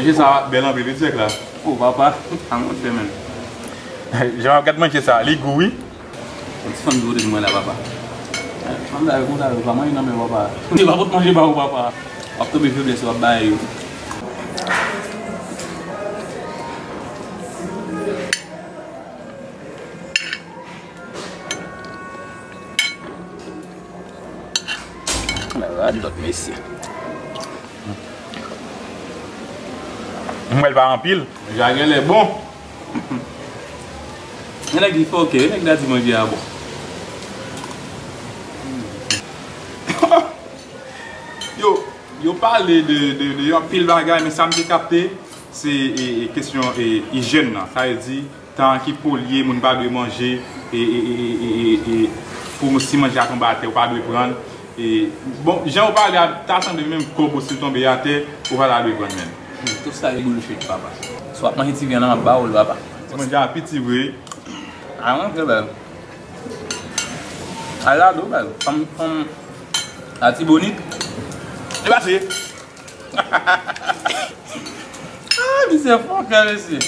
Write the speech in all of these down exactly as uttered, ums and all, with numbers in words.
Manje sa bèl anpil wi, Zèk la. O papa, a monchè menm. Jan w ap gad manje sa, li gou wi. Yon ti fanm dwe de mwen la, papa. Fanm sa yo konsa, yo pa manje nan men papa. Yo pa pot manje ba ou, papa. W ap tonbe feblès, w ap bay yo. Rad lòt mesye. M wè l pa anpil. Manje a genlè bon. Gen nèg ki fòkè, gen nèg la di manje a bon. Yo, yo pale de, de, de yon pil bagay, men sa m te kapte, se e, e, kesyon e, ijyèn nan. Sa vle di, tan ki polye, moun pa dwe manje, e, e, e, e, e, e, pou si manje a tonbe atè, ou pa dwe pran l. E, bon, jan ou pale a, ta sanble menm kòb ou si l tonbe atè, ou pa ta dwe pran l menm. Hmm, tout sa se bullshit, papa. Si w ap manje ti vyann nan, m ap ba ou l, papa. Ti manje a piti vre. A, mwen, trè bèl. Ala do, bèl. Fanm, fanm, Latibonit. E pase. Ah, misye fò kè, mesye.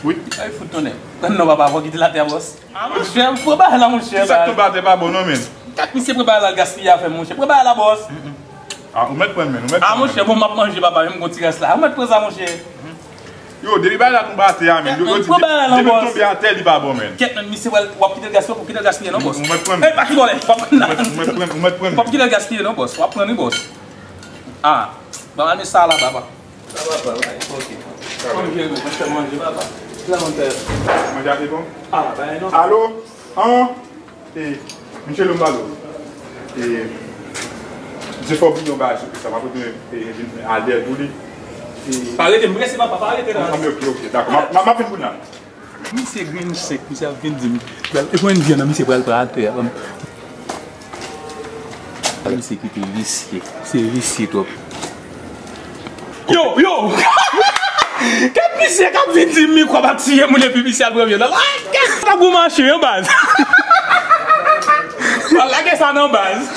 Wi. Ay, fout tonnè. Pran non, papa, fò kite l atè a, bòs. Ah, monchè, pran bagay la, monchè. Sa k tonbe atè pa bon, non, men. Gad misye pran bagay la, l gaspiye afè, monchè. Pran bagay la, bòs. Ah, ou mèt pran, men, ou mèt pran. Ah, monchè, bon, m ap manje, papa, men m gon ti rès la. Ou mèt pran sa, monchè. Yo, depi bagay la tonbe atè a, men. Yo, yo di, depi l tonbe atè, li pa bon, men. Kèt, men, misye, w ap kite l gaspiye, w ap kite l gaspiye, non, bòs. Ou mèt pran. Ey, pati vòlè, w ap pran nan. Ou mèt, ou mèt pran, ou mèt pran. W ap kite l gaspiye, non, bòs. W ap pran, wi, bòs. Ah, ban ane sa la, papa. Sa va, papa, ok. Manje, manje, manje, papa. Manje a te bon? Ah, bay non. Alo? An? E, Michel Lombalo. E, se fò bliye yon bagay sou sa, m ap retounen, e, vin Albert pou li. E, pa rete, m prese, papa, pa rete la. An, an, ok, ok, dakò. M ap, m ap, m ap vin kounye a. Misye gen senk, misye ap vin di m, pral, e konbyen vyann nan misye pral pran atè a, ban m. Misye kite visye, se visye twòp. Yo, yo! Gad misye k ap vin di m mikwo ap tiye moun epi misye al pran vyann nan. Lage sa nan gwo mache, wi, baz. Lage sa nan baz.